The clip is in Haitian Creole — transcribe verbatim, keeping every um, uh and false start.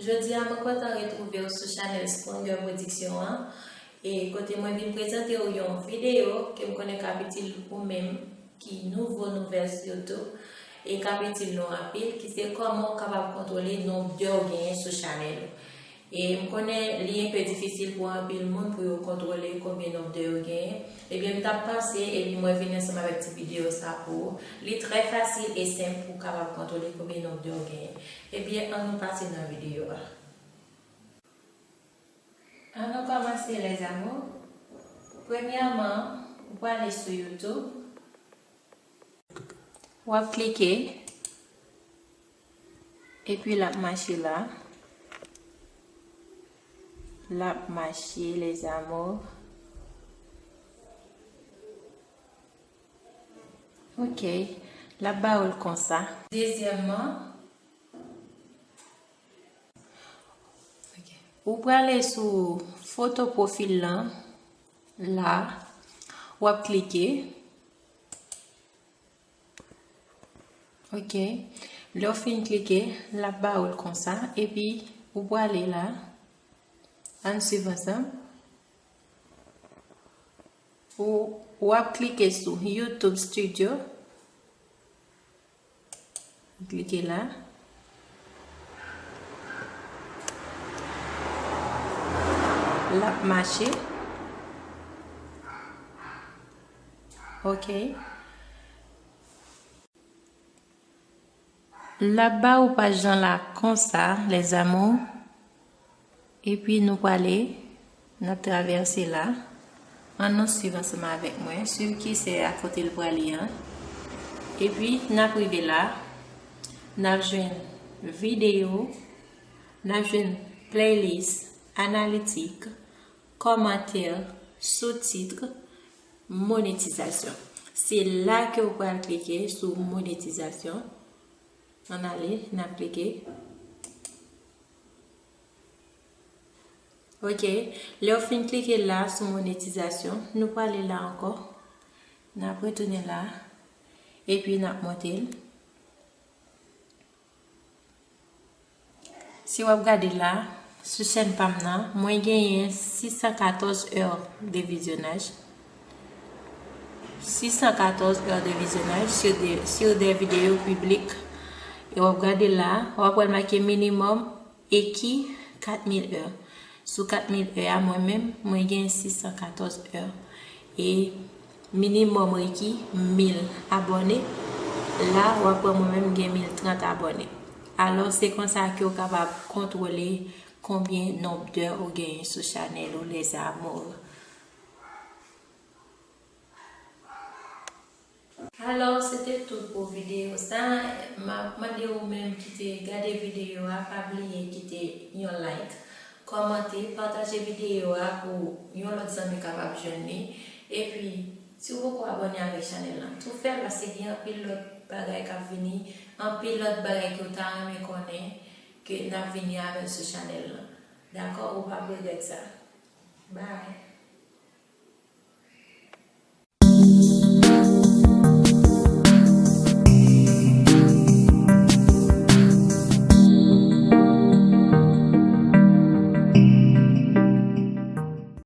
Jodi a, mwen kontan retwouve w sou chanèl Stronger Production an, e kote mwen vin prezante w yon videyo ke m konnen k ap itil ou menm ki nouvo nouvèl sou YouTube, e k ap itil nou anpil, ki se kòman w kapab kontwole nonb d'heure w genyen sou chanèl ou. E m konnen li enpe difisil pou anpil moun pou yo kontwole konbyen nonb d'heure yo genyen. Ebyen, m t ap panse, epi mwen vin ansanm avèk ti videyo sa pou ou. Li trè fasil e senp pou w kapab kontwole konbyen nonb d'heure w genyen. Ebyen, ann nou pase nan videyo a. Ann nou kòmanse, les amours. Premyèman, ou prale sou YouTube. W ap klike, epi l ap mache la. L ap mache, les amours. Ok, l ap ba ou l konsa. Dezyèmman, ok, ou prale sou foto pwofil lan la, w ap klike. Ok. Lè w fin klike, l ap ba ou l konsa. Epi, ou prale la. Ann swiv ansanm. Ou, w ap klike sou YouTube Studio. Klike la. L ap mache. Ok. L ap ba ou paj lan la konsa, les amours. Epi nou prale, n ap travèse la. Ann nou swiv ansanm avèk mwen. Swiv ki se a kote l prale an. Epi n ap rive la. N ap jwenn videyo. N ap jwenn playlist, analitik, kòmantè, soutit, monetizasyon. Se la ke w pral klike sou monetizasyon. Ann ale, n ap klike. Ok, lè w fin klike la sou monetizasyon, nou prale la ankò. N ap retounen la, epi n ap monte l. Si w ap gade la, sou chèn pa m nan, mwen genyen sis san katòz è de vizyonaj. Sis san katòz è de vizyonaj sur des, sur des vidéos publiques. E w ap gade la, w ap wè l make minimòm eki kat mil è. Sou kat mil è a, mwen menm, mwen gen sis san katòz è. E minimòm reki mil abòne. La, w ap wè mwen menm gen mil trant abòne. Alò, se konsa ke w kapab kontwole konbyen nonb d'è ou genyen sou chanèl ou, les amours. Alò, se te tout pou videyo sa. M ap mande ou menm ki te gade videyo a, pa bliye kite yon like, kòmante, pataje videyo a pou yon lòt zanmi kapab jwenn li. Epi, si w poko abòne avèk chanèl lan, tou fè l, paske gen anpil lòt bagay k ap vini, anpil lòt bagay ke w ta renmen konnen ke n ap vini avè l sou chanèl lan. Dakò? Ou p ap regrèt sa. Bye!